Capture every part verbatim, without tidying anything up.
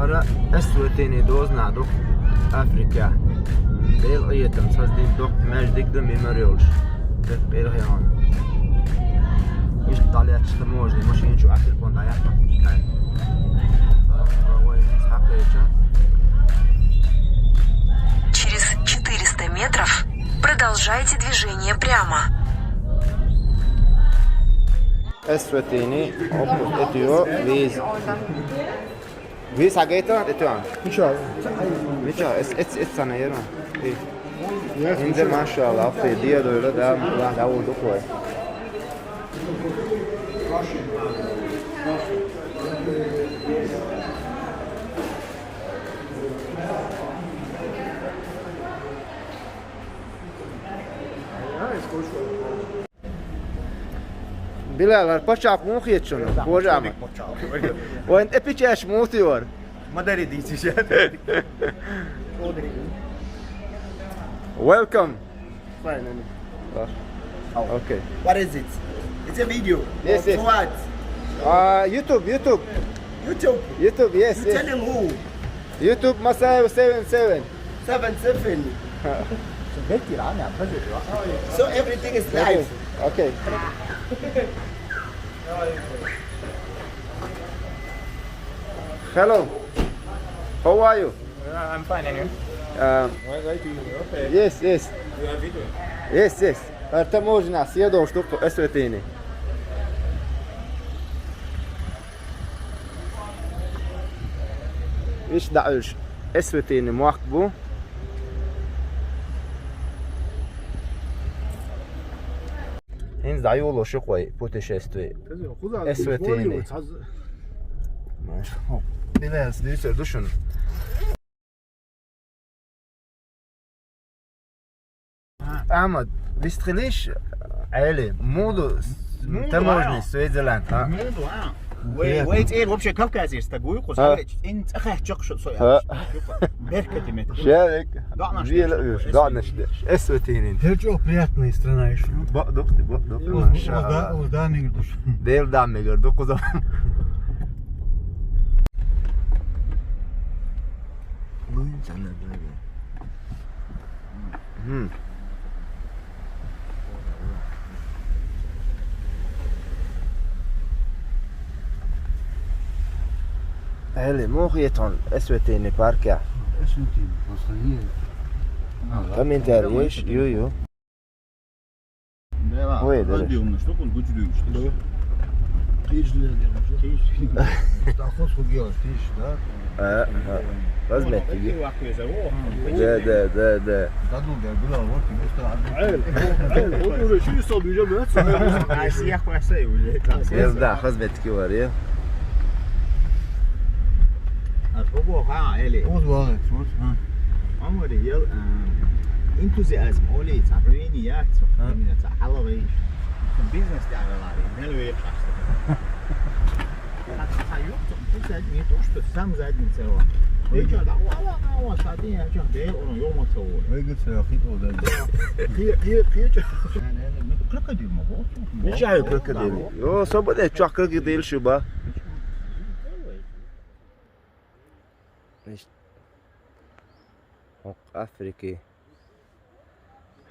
Ара Эсватини дозна дукха Африка. Бел Ӏетам саздин дукха маьждиг да мемориалш. Дукха бел хьян. Иштта дӀалечча можно машин чу Африкон дӀаяхьа. Через четыреста метров продолжайте движение прямо. Эсватини, окус этио, виз. Виз хьагайтан, этио? Мича? Мича, эс, эс, эс цана яра. Э. Инде, машалла, афе, диадойла, да, да, да, удукой. Билал, хӀара паччахь муха хеташ ву? Божа Ахьмад. Вайн тӀе печать муха йора? Ма дари дийцича. Welcome. Fine, and Oh. Okay. What is it? It's a video. Yes, yes. For what? Uh, YouTube, YouTube. YouTube. YouTube, yes, You yes. Tell him who? YouTube Masaev seven seven. Seven seven. So everything is live. Okay. Okay. Hello. How are you? Uh, I'm fine, and you? Um, Why, why do you? Okay. Yes, yes. You are video? Yes, yes. Ара таможня, съедал штуку, Эсватини. Иш даӀуш. Эсватини мохк бу. ХӀинца дӀайоло ши къой путешествие. Эсватини. Билес дийцар ду шуна. Ахьмад, вистхилиш, Ӏели, муду таможни Свейзеланд, а? Муду, а? Вай, вай цӀер вообще Кавказер стаг вуй, кху А. Ин цӀа хаччакх шу со А. Беркати мет. Шарик. ДоӀнаш Вела деш. Уж, доӀнаш деш. Эсватини. Хер чӀо приятная страна иши. Бакъ дукхти, бакъ дукхти. Уз, уз да, машалла. Уз да мегар душ. Дел да мегар ду куза. Мгм. Эли, муха хетан Эсватини парк я? Эсватини, просто не. Комментарий еш, ю, ю. Ой, да. Радио, ну что, он будет дышать. Киш, киш. Стахос хугел, киш, да? А, а. Возьми, ты. Да, да, да, да. Да, ну, да, было, вот, тебе что, а, Ай, ай, вот уже чё, что, уже, блядь, А, съехал, всё, уже, там, Ел, да, хозбетки вар, ел. А сколько, а, или? Уз вар, уз, а. Амари, ел, а, энтузиазм, оли, цаприни, я, А. Именно ца, халавы. Бизнес, я, говорю, не люблю их. Ца, ца, ё, ца, ца, не то, что сам задницей, вот. Ой, чё, да, ва, ва, ва, ва, садись, я, чё, да, он, ё, мо, ца, вот. Ой, говорит, я хит, вот, да. Пи-, пи-, пи-, чё? Не, не, не, ну, крокодил, мо, вот. Мичай крокодил. Ё, собаде чаккы гидел шуба. Иш. ХӀокху Африки.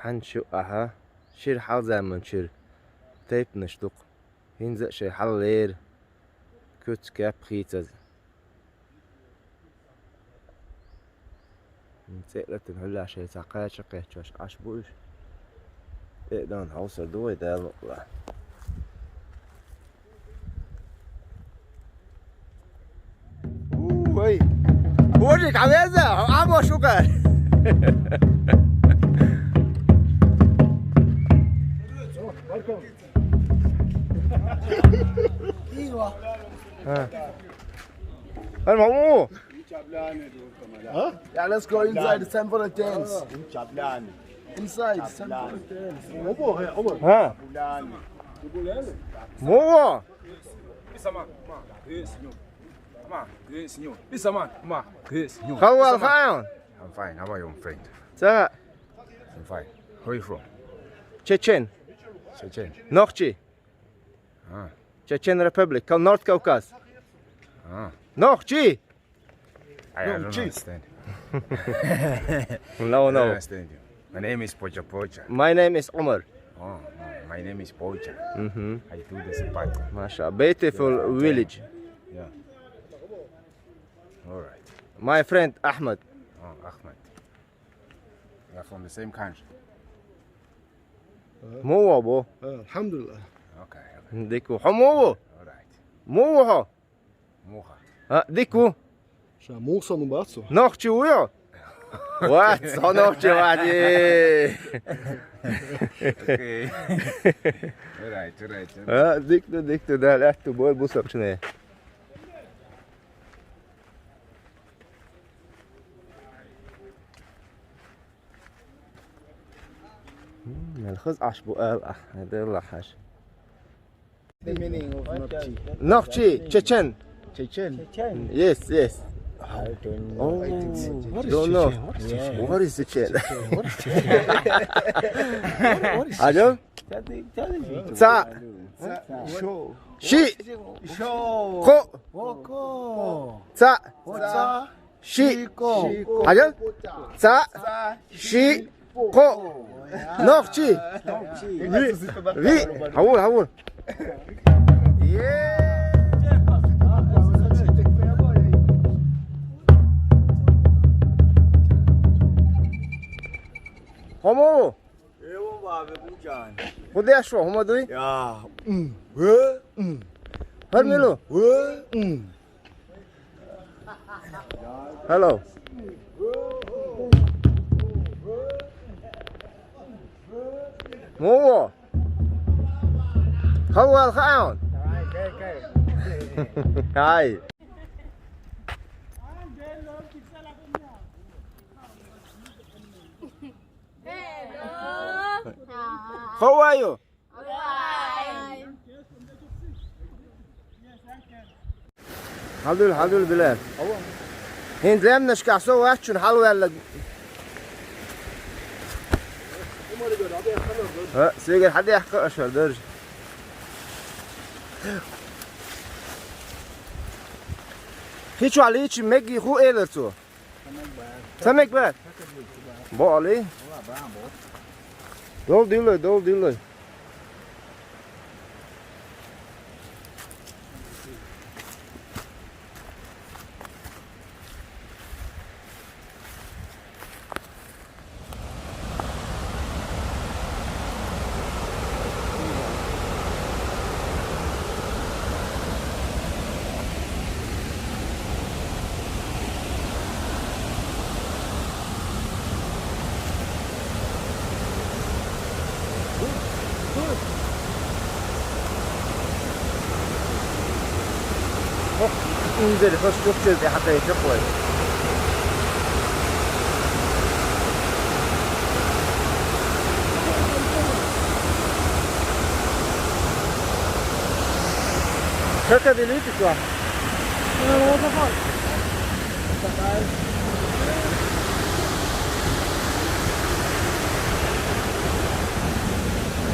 Хьан шу ахьа? Шира хьалзаман чуьра. Тайпанаш дукха. ХӀинца а шайн хьаллера. Куц кеп хийцаза. ЦӀе а латина хьуьлла шайн цхьа кхача кхечош Ӏаш бу уьш. ТӀе а дан хьовсур ду вай, Дала мукъ лахь. Ой. Божик, а веза? А, а, мо шугар. А. Ай, маму. Huh? Yeah, let's go inside the temple of dance. Inside, temple of dance. ها؟ مو. How are you? I'm fine. How are you, my friend? I'm fine. Where are you from? Chechen. Chechen. Nokchi. Ah. Chechen Republic, Kau-, North Caucasus. Ah. Nokchi. I No, don't chief. understand. No, I don't no. understand you. My name is Pocha Pocha. My name is Omar. Oh, oh, my name is Pocha. Mm-hmm. I do the Sipati. Masha, beautiful Yeah, village. Yeah. All right. My friend Ahmed. Oh, Ahmed. We are from the same country. Muwa bo. Alhamdulillah. Okay, okay. Diku. Ho muwa. All right. Muwa ho. Muha. Ah, diku. Sha musa no batso. Nohchi uyo. What? So nohchi wadi. Okay. All right, all right, all right. Ah, diktu, diktu, dal, atu, boy, busapchne. Мэлхэз аш бу эл ах. Эдэл ахаш. The meaning of Nohchi. Nohchi, Chechen. Chechen. Chechen. Yes, yes. I don't know. Oh, I think so. What is don't know. Chechen? What is Yeah. Chechen? What is Chechen? What is Chechen? What, what is Алло? Chechen? Tell the, tell the people. Ца. Шо. Ши. Шо. Хо. Воко. Ца. Воца. Ши. Шико. Алло? Ца. Ши. Хо. Нохчи. Ви. Ви. Хавул, хавул. Хомо. Эво бабе буҷан. Худеш шо, хомо дуй? Я. М. Э? М. Ҳар милу? Э? М. Hello. Муо. Хавал хаун. Ай. How are you? Хьалдуьйла, хьалдуьйла, Билал. Хьин лемнашка со вац чун хьалваьлла. Ха, сегара хьадехка аша дарж. Хи чу лийчи мегги ху элар цо. Ца мег бац? Бо али? Дол дилла, дол дилла. Инзери хӀуш чухчилти хьатӀаи чукъвай. Кака делитиква?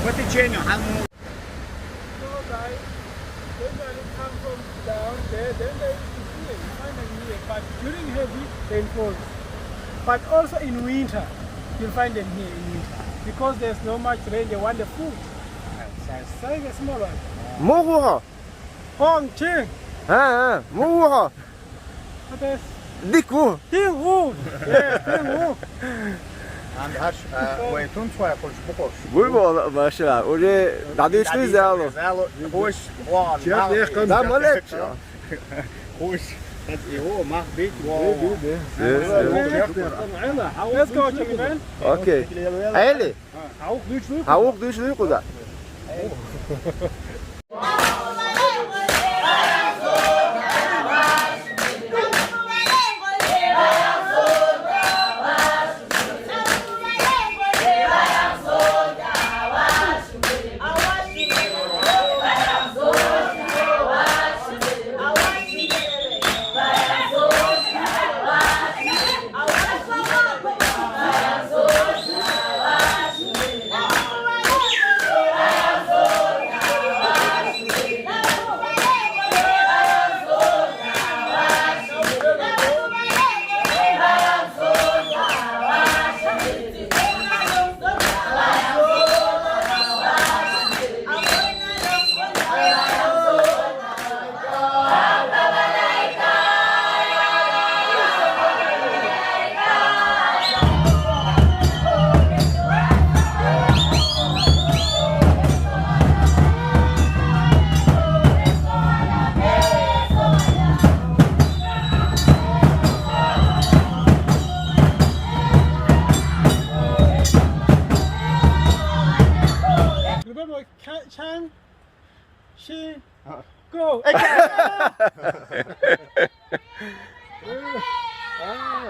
По течению, а ну. Those guys, they usually come from down there, then they used to here, you find them here. But during heavy rainfalls, but also in winter, you'll find them here in winter. Because there's no much rain, they want the food. So, so the small one. Мугуха. Hong Ching. ها، ها، مو هو. What is? ديكو. Ting Wu. Yeah, Ting Wu. عند هرش، آه، ويتون شوي خرج بخوش. قول والله ما شاء الله. ولي دعدي شوي زالو. زالو. خوش. واه، شاف ما يا خمسة. لا، ما لك. خوش. بس إيه هو ما خبيت. واه. Let's go, Ching Man. Okay. عيلي. Хавух дүүш луй куда?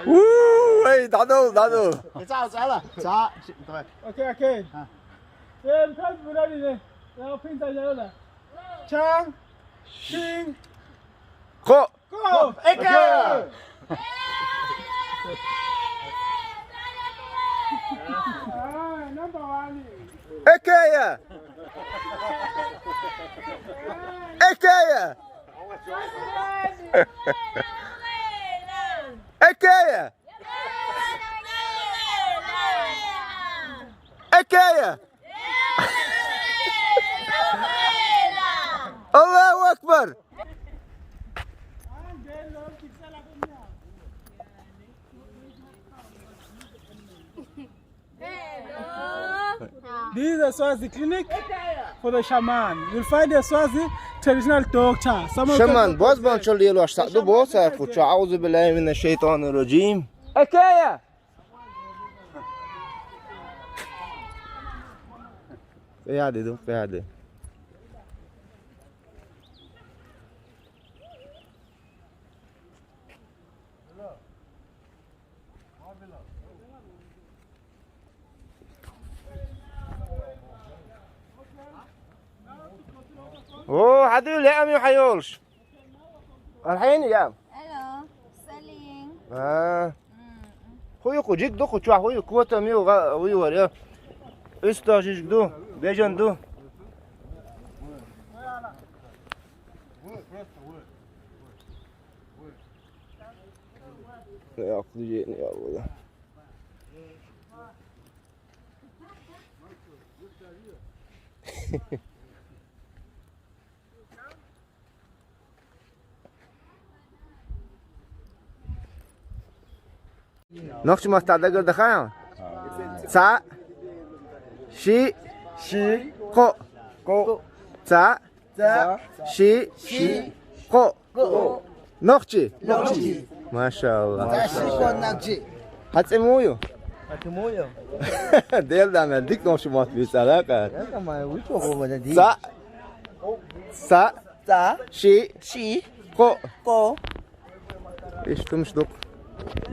Уу, эй, дӀадовла, дӀадовла. Ца, ца, ла. Ца, ши, давай. Окей, окей. А. Э, как бы, да, да. Я пин да, да, да. Чан, шин, Кхоъ. Кхоъ. Эка. А, number one. Экея. Экея. Экея. Экея. Аллаху акбар. This is a Swazi clinic for the shaman. You'll find a Swazi traditional doctor. Someone who can Шаман, doctor боз бан чул лелош саъ ду, боз саъ фу чу. أعوذ بالله من الشيطان الرجيم. Экея. Къиядеду, къияде. О, хьаду леам ю хьайолш. Алхьен я. Алло, Салим. А. М. Хуй ку жиг ду, ку чуа хуй, котам ю, га, хуй вар я. Уста жиг ду, бежан ду. Я, куди, я, вала. Нохчи мастар дагар даха? Ца, ши, ши, кхоъ. Кхоъ. Ца, ца, ши, ши, кхоъ. Кхоъ. Нохчи? Нохчи. Машалла. Ца, ши, кхоъ, нохчи. Хьа цӀи муй ю? Хьа цӀи муй ю? Дел дана, дик нохчи мат бицара ка. Яка ма, вуч ва гъо ма да ди? Ца, ца, ца, ши, ши, кхоъ. Кхоъ. Иш тумш дук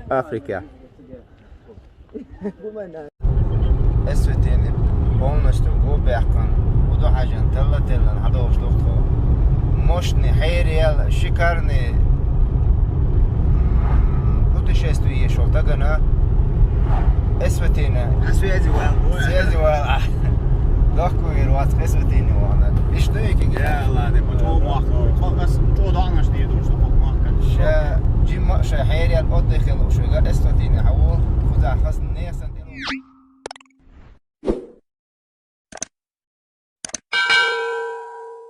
Африка. Эсвитини полностью гу бяхкан, уду хьажан, телла-теллан хьадогъуш духту. Мощный, хӀериял, шикарный, м, путешествие шо тагана. Эсвитини. А связи вал. Связи вал. Дохку вир вац Эсвитини вана. Иш ду икиге? Я, ладно, буду.